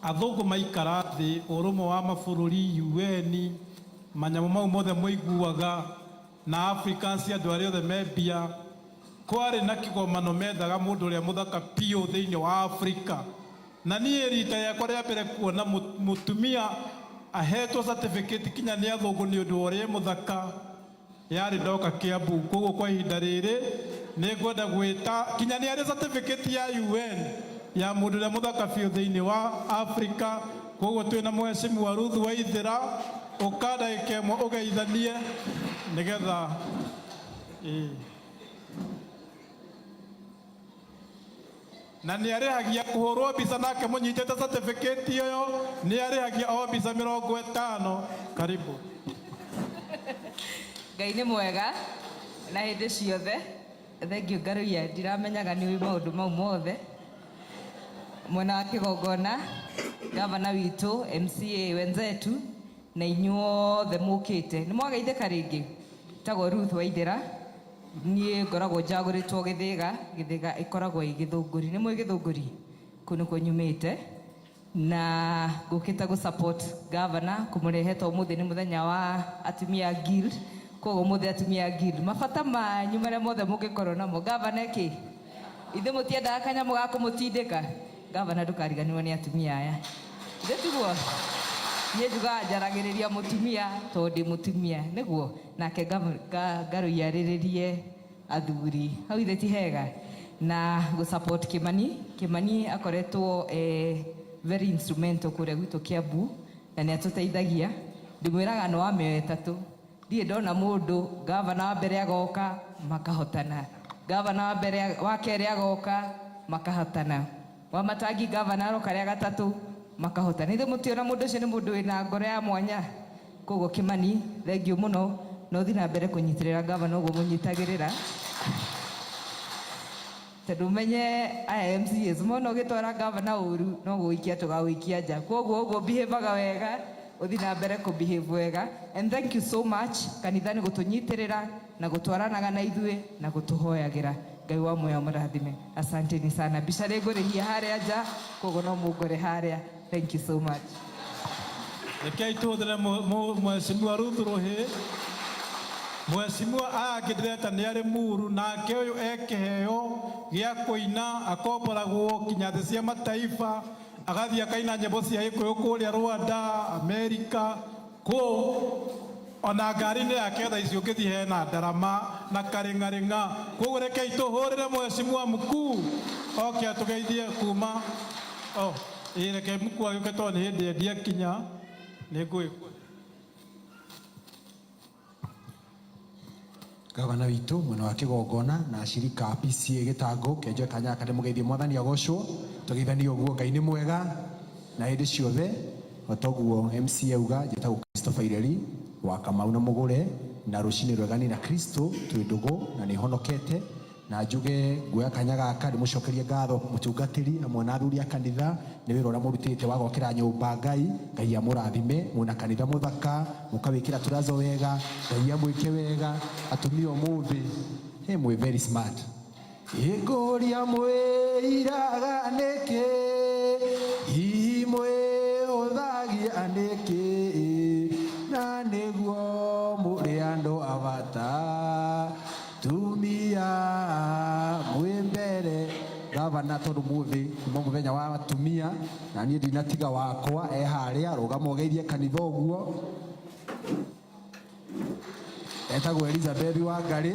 Athũngũ maikara thĩ, ũrũmwe wa mabũrũri, UN, manyamũ mau mothe mũiguaga, na Africans andũ arĩa othe me mbia, kwarĩ na kĩgomano methaga mũndũ ũrĩa mũthaka biũ thĩinĩ wa Afrika. Na niĩ rita rĩakwa rĩa mbere kuona mũtumia ahetwo certificate kinya nĩ athũngũ nĩ ũndũ wa ũrĩa e mũthaka, yarĩ ndoka Kiambu. Koguo kwa ihinda rĩrĩ nĩ ngwenda gwĩta kinya nĩ arĩ certificate ya UN ya mũndũ ũrĩa mũthaka biũ thĩinĩ wa Afrika. Koguo twĩna Mheshimiwa Ruth Waithera, ũka ndagĩka ĩmwe ũgeithanie nĩgetha ĩĩ. Na nĩ arĩhagia kũhũrwo mbica nake mũnyitĩte certificate ĩyo nĩ arĩhagia o mbica 50. Karibu. Ngai nĩ mwega na hĩndĩ ciothe. Thengiũ Ngaruiya, ndiramenyaga nĩ ũĩ maũndũ mau mothe. Mwena wa kĩgongona, gavana witũ, MCA wenzetu, na inyuothe mũkĩte. Nĩ mwageithĩka rĩngĩ? Njĩtagwo Ruth Waithera. Niĩ ngoragwo njagũrĩtwo Gĩthĩga, Gĩthĩga ĩkoragwo ĩ Gĩthũngũri. Nĩ mũĩ Gĩthũngũri? Kũu nĩkuo nyumĩte. Na ngũkĩte gũ support governor kũmũrehe to ũmũthĩ nĩ mũthenya wa atumia a guild. Koguo ũmũthĩ atumia a guild, mabata manyu marĩa mothe mũngĩkorwo namo, governor eke? Ithuĩ mũtiendaga kanyamũ ga kũmũtindĩka? Governor ndũkariganĩrwo nĩ atumia aya. Ithe tiguo? Niĩ njugaga njaragĩrĩria mũtumia tondũ ndĩ mũtumia. Nĩguo? Nake Ngarũi arĩrĩrie athuri. Hau ithe ti hega? Na gũ support Kĩmani. Kĩmani akoretwo e very instrumental kũrĩa gwitũ Kiambu na nĩ atũteithagia. Ndĩmwĩraga nĩ wa mĩoyo ĩtatũ. Ndirĩ ndona mũndũ gavana wa mbere agoka makahotana. Gavana wa mbere wa kerĩ agoka makahotana. Wa Matangi gavana aroka rĩa gatatũ makahotana. Ithuĩ mũtiona mũndũ ũcio nĩ mũndũ wĩna ngoro ya mwanya? Koguo Kĩmani, thengiũ mũno na ũthiĩ na mbere kũnyitĩrĩra gavana ũguo mũnyitagĩrĩra. Tondũ ũmenye aya MCAs mona ũgĩtwara gavana ũru no gũgũikia tũgagũikia nja. Koguo ũguo behaviga wega, ũthiĩ na mbere kũ behave wega. And thank you so much kanitha nĩ gũtũnyitĩrĩra na gũtwaranaga na ithuĩ na gũtũhoyagĩra. Ngai wa muoyo amũrathime. Asanteni sana. Mbica nĩ ngũrĩhia harĩa nja, koguo no mũngore harĩa. Thank you so much. Rekei tũhũthĩre Mheshimiwa Ruth Rũhĩ. Mheshimiwa aya angĩ ndĩreta nĩ arĩ muru, nake ũyũ e kĩheo gĩa kũina, akomboragwo kinya thĩ cia mataifa, agathiĩ akaina nyĩmbo cia Gĩkũyũ kũrĩa Rwanda, Amerika, kũ ona ngari-inĩ yake thaa ici ũngĩthiĩ hena ndarama na karĩng'arĩng'a. Koguo rekei tũhũrĩre Mheshimiwa mkuu oke atũgeithie kuma oh. Ĩĩ reke mkuu agĩũke tondũ nĩ hĩndĩ endia kinya nĩ ngũĩ. Gavana witũ mwena wa kĩgongona na ashirika a PCA gĩtangũ kenjoe kanya gaka ndĩmũgeithie mwathani agocwo tũgeithanie ũguo Ngai nĩ mwega na hĩndĩ ciothe o toguo MC auga njĩtagwo Christopher Ireri wa Kamau na Mũgũre na rũcinĩ rwega niĩ na Kristo twĩ ndũgũ na nĩ honokete Na njuge nguoya kanya gaka ndĩmũcokerie ngatho mũtungatĩri hamwe na athuri a kanitha nĩ wĩra ũrĩa mũrutĩte wa gwakĩra nyũmba Ngai. Ngai amũrathime, mwĩna kanitha mũthaka, mũkawĩkĩra turazo wega, Ngai amwĩke wega. Atumia ũmũthĩ, hey, mwĩ very smart. Ĩngũria mwĩiraga nĩkĩ, hihi mwĩhũthagia nĩkĩ, na nĩguo mũrĩ andũ a bata. Tumia mwĩ mbere gavana tondu muthi kuma muthenya wa atumia na niĩ ndinatiga wakwa e harĩa rũgama ũgeithie kanitha ũguo etagwo Elizabeth Wangarĩ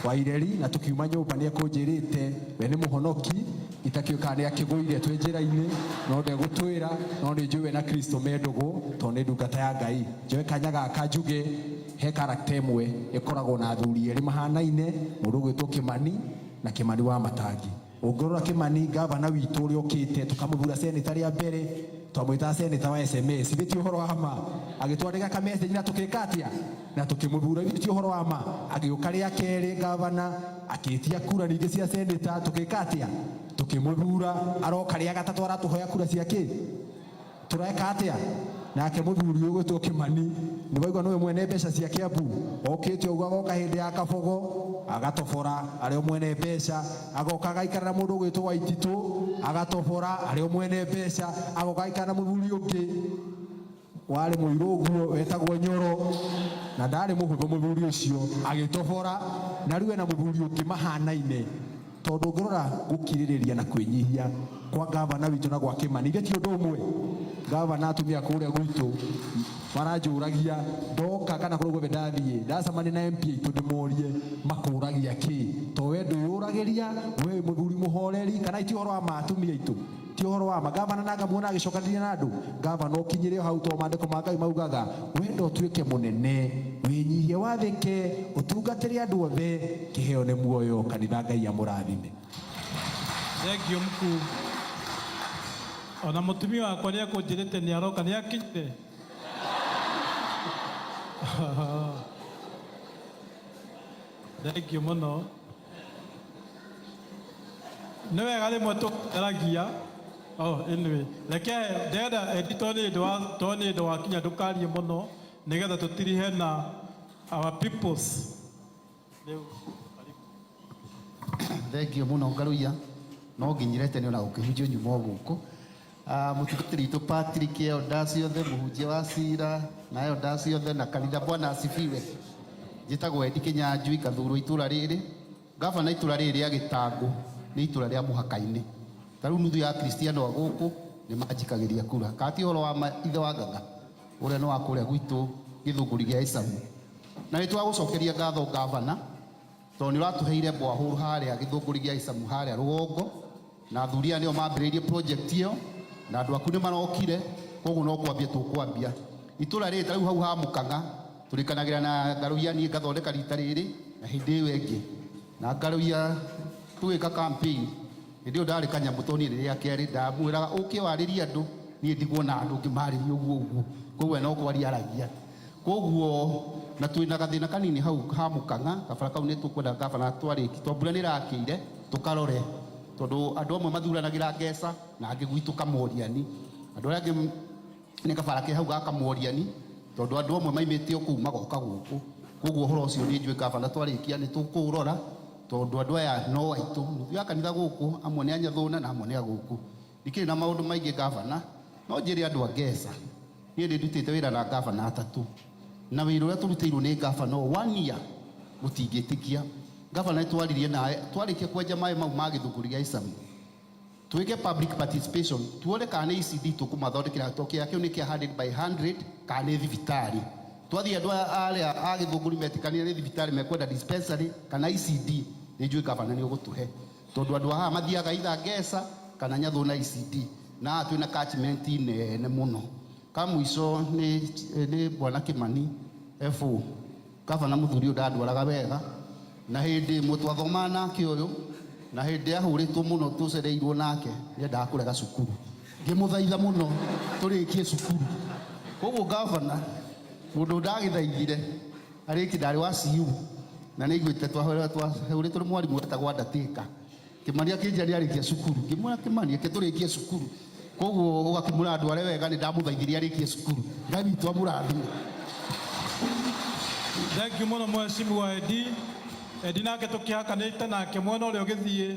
wa Ireri na tukiuma nyũmba nĩ ekũnjĩrĩte we nĩ mũhonoki itakĩũĩ kana nĩ akĩgũire twĩ njĩra-inĩ no ndegũtwĩra no nĩ njũĩ we na Kristo me ndũgũ tondũ nĩ ndungata ya Ngai njoe kanya gaka njuge He character ĩmwe ĩkoragwo na athuri erĩ mahanaine, mũndũ ũgwĩtwo Kĩmani na Kĩmani wa Matangi. Ũngĩrora Kĩmani, gavana witũ ũrĩa ũkĩte tũkamũthura senator rĩa mbere, twamwĩtaga senator wa SMS. Githĩ ti ũhoro wa ma? Agĩtwandĩka ka message na tũkĩka atĩa? Na tũkĩmũthura. Githĩ ti ũhoro wa ma? Agĩũka rĩa kerĩ gavana, akĩtia kura ningĩ cia senator, tũgĩka atĩa? Tũkĩmũthura. Aroka rĩa gatatũ aratũhoya kura cia kĩ? Tũreka atĩa? Nake mũthuri ũyũ ũgwĩtwo Kĩmani Nĩ waigua nĩwe mwene mbeca cia Kiambu, okĩte ũguo agoka hĩndĩ ya kabogo agatobora arĩ o mwene mbeca, agoka agaikara na mũndũ ũgwĩtwo Waititũ agatobora arĩ o mwene mbeca, agoka agaikara na mũthuri ũngĩ warĩ mũirũ ũguo wetagwo Nyoro na ndarĩ mũhũthũ mũthuri ũcio agĩtobora, na rĩu ena mũthuri ũngĩ mahanaine. Tondũ ũngĩrora gũkirĩrĩria na kwĩnyihia kwa gavana witũ na gwa Kĩmani, ithe ti ũndũ ũmwe. Gavana atumia kũrĩa gwitũ maranjũragia ndoka kana kũrĩa guothe ndathiĩ ndacemania na MP aitũ ndĩmorie makũragia kĩ, to we ndwĩyũragĩria, we wĩ mũthuri mũhoreri, kana ti ũhoro wa ma atumia aitũ, ti ũhoro wa ma. Gavana na ngamuona agĩcokanĩria na andũ, gavana ũkinyĩre o hau, to maandĩko ma Ngai maugaga wenda ũtuĩke mũnene, wĩnyihie, wathĩke, ũtungatĩre andũ othe, kĩheo nĩ muoyo. Kanitha Ngai amũrathime. Thank you mkuu. Ona mũtumia wakwa nĩ akũnjĩrĩte nĩ aroka, nĩ akinyire. Thank you mũno. Nĩ wega rĩmwe tũkaragia. Oh, anyway, reke ndĩrenda Eddie tondũ nĩ ũndũ wa tondũ nĩ ũndũ wakinya ndũkarie mũno nĩgetha tũtirihe na our peoples. Rĩu karibu. Thank you mũno Ngaruiya, no nginyire tene ona gũkĩhunjio nyuma o gũkũ. Mũtungatĩri witũ Patrick, elders ciothe, mũhunjia wa cira na elders ciothe na kanitha, Bwana asifiwe. Njĩtagwo Eddie Kĩnyanjui, ngathurwo itũra rĩrĩ gavana. Itũra rĩrĩ rĩa Gĩtangũ nĩ itũra rĩa mũhaka-inĩ, ta rĩu nuthu ya Kristiano a gũkũ nĩ manjikagĩria kura. Kana ti ũhoro wa ma, ithe wa Nganga ũrĩa nĩ wa kũrĩa gwitũ Gĩthũngũri gĩa Ĩcamu? Na nĩ twagũcokeria ngatho gavana, tondũ nĩ ũratũheire borehole harĩa Gĩthũngũri gĩa Ĩcamu harĩa rũgongo, na athuri aya nĩo mambĩrĩirie project ĩyo, na andũ aku nĩ marokire, koguo no kwambia tũkwambia. Itũra rĩrĩ ta rĩu hau ha Mũkang'a tũrĩkanagĩra na Ngaruiya, niĩ ngathondeka rita rĩrĩ na hĩndĩ ĩyo ĩngĩ na Ngaruiya tũgĩka campaign. Hĩndĩ ĩyo ndarĩ kanyamũ, tondũ niĩ rĩrĩa kerĩ ndamwĩraga ũke warĩrie andũ, niĩ ndigwo na andũ ngĩmarĩria ũguo ũguo, koguo we no kwaria aragia. Koguo na twĩna gathĩna kanini hau ha Mũkang'a, kabara kau nĩ tũkwenda gavana twarĩki, tondũ mbura nĩ ĩrakĩire, tũkarore, tondũ andũ amwe mathuranagĩra Ngeca na angĩ gwitũ Kamworiani, andũ arĩa angĩ nĩ kabara ke hau ga Kamworiani, tondũ andũ amwe maimĩte o kũu magoka gũkũ. Koguo ũhoro ũcio nĩ njũĩ gavana twarĩkia nĩ tũkũũrora, tondũ andũ aya no aitũ, nuthu ya kanitha gũkũ, amwe nĩ a Nyathũna na amwe nĩ a gũkũ. Ndikĩrĩ na maũndũ maingĩ gavana, no njĩre andũ a Ngeca, niĩ nĩ ndutĩte wĩra na gavana atatũ, na wĩra ũrĩa tũrutĩirwo nĩ gavana o one year mũtingĩtĩkia. Gavana nĩ twaririe nawe twarĩkia kwenja maĩ mau ma Gĩthũngũri gĩa Icamu, twĩke public participation, tuone kana nĩ ECD tũkũmathondekera, to kĩa kĩu nĩ kĩa 100 by 100 kana nĩ thibitarĩ. Twathiĩ andũ arĩa a Gĩthũngũri metĩkanire nĩ thibitarĩ mekwenda, dispensary kana ECD. Nĩ njũĩ gavana nĩ ũgũtũhe, tondũ andũ haha mathiaga itha Ngeca kana Nyathũna ECD, na haha twĩna catchment nene mũno. Ka mũico nĩ bwana Kĩmani F4. Gavana, mũthuri ũyũ ndandwaraga wega, na hĩndĩ ĩmwe twathomaga nake ũyũ, na hĩndĩ ahũrĩtwo mũno tũcereirwo nake nĩendaga kũrega cukuru, ngĩmũthaitha mũno tũrĩkie cukuru. Koguo gavana, mũndũ ndagĩthaithire arĩkie, ndarĩ wa CU na nĩ aiguĩte twahũrĩtwo nĩ mwarimũ wetagwo Andatĩka. Kĩmani akĩnjĩra nĩ arĩkia cukuru, ngĩmwĩra Kĩmani eke tũrĩkie cukuru. Koguo ũgakĩmwĩra andware wega, nĩ ndamũthaithirie arĩkie cukuru. Ngai witũ amũrathime. Thank you mũno mheshimiwa Eddie. Eddie nake tũkĩhakanĩte nake mwena ũrĩa ũgĩthiĩ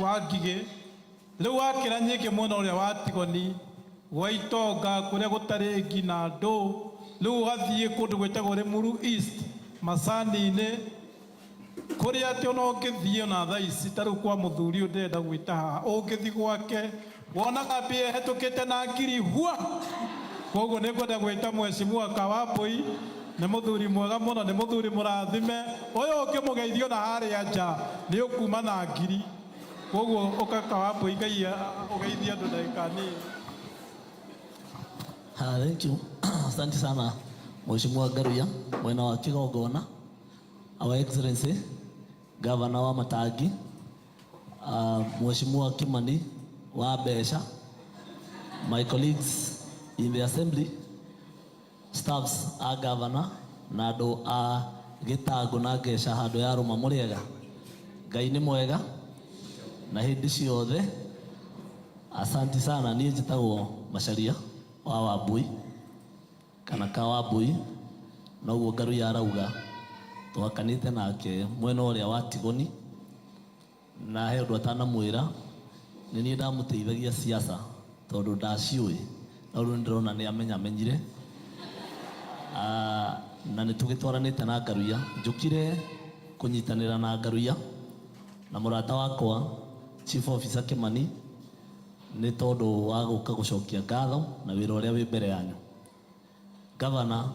wa Ngigĩ, rĩu wakĩra nyingĩ mwena ũrĩa wa Tigoni gwa Itonga kũrĩa gũtarĩ ngi na andũ, rĩu ũgathiĩ kũndũ gwĩtagwo Limuru East Macani-inĩ, kũrĩa atĩ ona ũngĩthiĩ ona thaa ici ta rĩu kwa mũthuri ũyũ ndĩrenda gwĩta haha, ũngĩthiĩ gwake wonaga mbia ĩhetũkĩte na ngiri hua. Koguo nĩ ngwenda gwĩta mheshimiwa Kawambui, nĩ mũthuri mwega mũno, nĩ mũthuri mũrathime ũyũ, ũngĩmũgeithio na harĩa nja nĩ ũkuma na ngiri. Koguo ũka Kawambui, Ngai ũgeithie andũ ndagĩka nini. Thank you. Asante sana Mheshimiwa Ngaruiya, mwena wa Kigongona, Our Excellency Governor wa Matangi, Mheshimiwa Kimani wa Mbeca, my colleagues in the assembly, staffs a governor na andũ a Gĩtangũ na Ngeca handũ ya rũma, mũrĩega? Ngai nĩ mwega na hĩndĩ ciothe. Asanti sana. Niĩ njĩtagwo Macharia wa Wambui. Kana ka Wambui, noguo Ngaruiya arauga, twakanĩte nake mwena ũrĩa wa Tigoni, na he ũndũ atanamwĩra, nĩ niĩ ndamũteithagia siasa tondũ ndaciũĩ, no rĩu nĩndĩrona nĩ amenyamenyire. Na nĩ tũgĩtwaranĩte na Ngaruiya. Njũkire kũnyitanĩra na Ngaruiya na mũrata wakwa Chief Officer Kimani nĩ tondũ wa gũka gũcokia ngatho na wĩra ũrĩa wĩ mbere yanyu. Gavana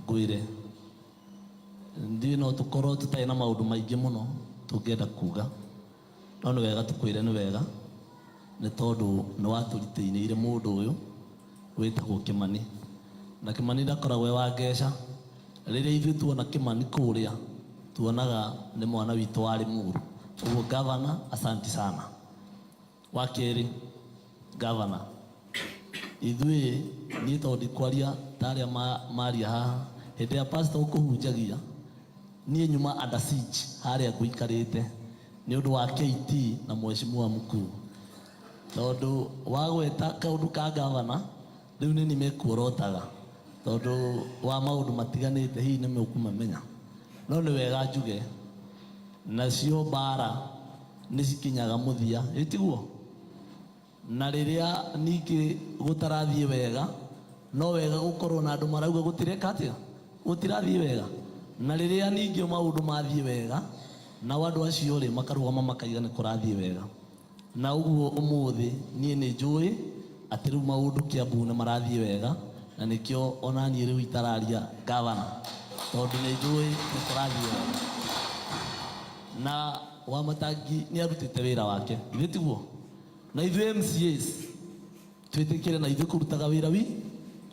ngwĩre, ndiũĩ no tũkorwo tũtarĩ na maũndũ maingĩ mũno tũngĩenda kuga, no nĩ wega tũkwĩre nĩ wega, nĩ tondũ nĩ watũritĩinĩire mũndũ ũyũ wĩtagwo Kimani. Na Kimani ndakoragwo e wa ngeca. Rĩrĩa ithuĩ tuona Kimani kũrĩa, tuonaga nĩ mwana witũ wa Limuru. Ũguo gavana, asanti sana. Wa kerĩ, gavana, ithuĩ niĩ tondũ ndikwaria ta arĩa maria haha, hĩndĩ ĩrĩa pastor ũkũhunjagia, niĩ nyuma under siege harĩa ngũikarĩte nĩ ũndũ wa KT na mheshimiwa mkuu. Tondũ wagweta kaũndũ ka gavana, rĩu nĩ niĩ mekuorotaga tondũ wa maũndũ matiganĩte hihi nĩ mũkũmamenya. No nĩ wega njuge, nacio mbara nĩ cikinyaga mũthia, ĩ tiguo? Na rĩrĩa ningĩ gũtarathiĩ wega, no wega gũkorwo na andũ marauga gũtireka atĩa? Gũtirathiĩ wega. Na rĩrĩa ningĩ maũndũ mathiĩ wega, nao andũ acio rĩ makarũgama makaiga nĩ kũrathiĩ wega. Na ũguo ũmũthĩ niĩ nĩ njũĩ atĩ rĩu maũndũ Kiambu nĩ marathiĩ wega, na nĩkĩo ona niĩ rĩu itararia gavana, tondũ nĩ njũĩ nĩ kũrathiĩ wega. Na Wamatangi nĩ arutĩte wĩra wake, githĩ tiguo? Na ithuĩ MCAs twĩtĩkĩre na ithuĩ kũrutaga wĩra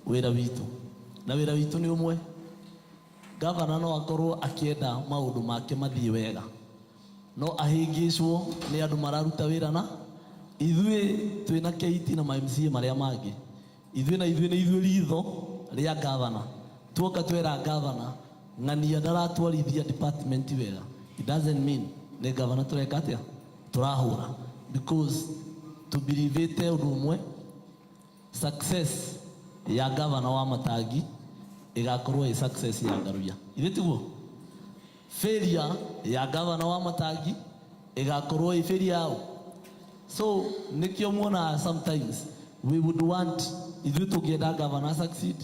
wĩra witũ, na wĩra witũ nĩ ũmwe. Gavana no akorwo akĩenda maũndũ make mathiĩ wega, no ahĩngĩcwo nĩ andũ mararuta wĩra na ithuĩ twĩna KT na ma MCA marĩa mangĩ. Ithuĩ na ithuĩ nĩ ithuĩ ritho rĩa gavana. Tuoka twera gavana ng'ania ndaratwarithia department wega, it doesn't mean nĩ gavana tũreka atĩa, tũrahũra, because tũbelievĩte ũndũ ũmwe, success ya gavana wa Matangi ĩgakorwo ĩ success ya Ngaruiya, ithuĩ tiguo? Failure ya gavana wa Matangi ĩgakorwo ĩ failure yao. So nĩkĩo muonaga sometimes we would want, ithuĩ tũngĩenda gavana succeed,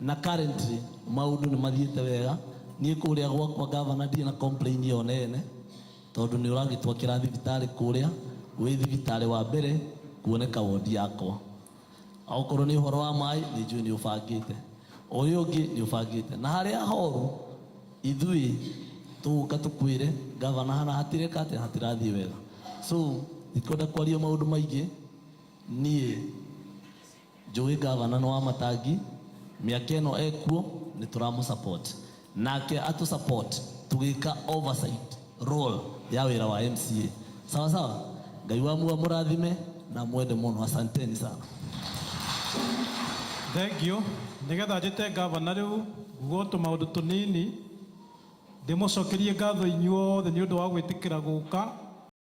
na currently maũndũ nĩ mathiĩte wega. Niĩ kũrĩa gwakwa gavana ndirĩ na complain ĩyo nene, tondũ nĩ ũragĩtwakĩra thibitarĩ kũrĩa, wĩ thibitarĩ wa mbere kuoneka wodi yakwa. Okorwo nĩ ũhoro wa maĩ, nĩ njũĩ nĩ ũbangĩte, ũyũ ũngĩ nĩ ũbangĩte, na harĩa horu ithuĩ tũgũka tũkwĩre gavana hana hatireka atĩa, hatirathiĩ wega. So ndikwenda kwaria maũndũ maingĩ. Niĩ njũĩ gavana nĩ wa Matangi, mĩaka ĩno ekuo nĩ tũramũ support, nake atũ support tũgĩka oversight role ya wĩra wa MCA. Sawa sawa, Ngai wa mua mũrathime na mwende mũno, asanteni sana. Thank you. Nĩgetha njĩte gavana rĩu nguo tũmaũndũ tũnini, ndĩmũcokerie ngatho inyuothe nĩ ũndũ wa gwĩtĩkĩra gũka.